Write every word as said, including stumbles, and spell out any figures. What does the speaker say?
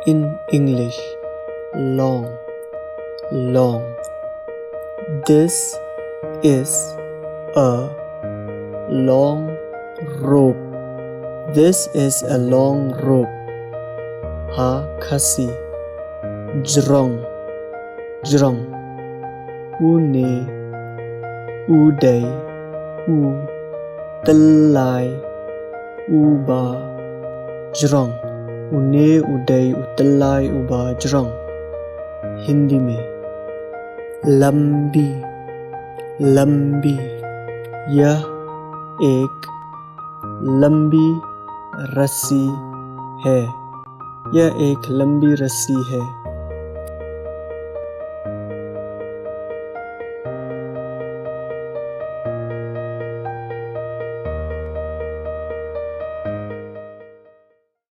In English, long, long. This is a long rope. This is a long rope. Ha Khasi, jrong, jrong. Une, u dei, u tyllai uba jrong. Une u dei u tyllai uba jrong. Hindi mein, लंबी, लंबी. यह एक लंबी रस्सी है. यह एक लंबी रस्सी है.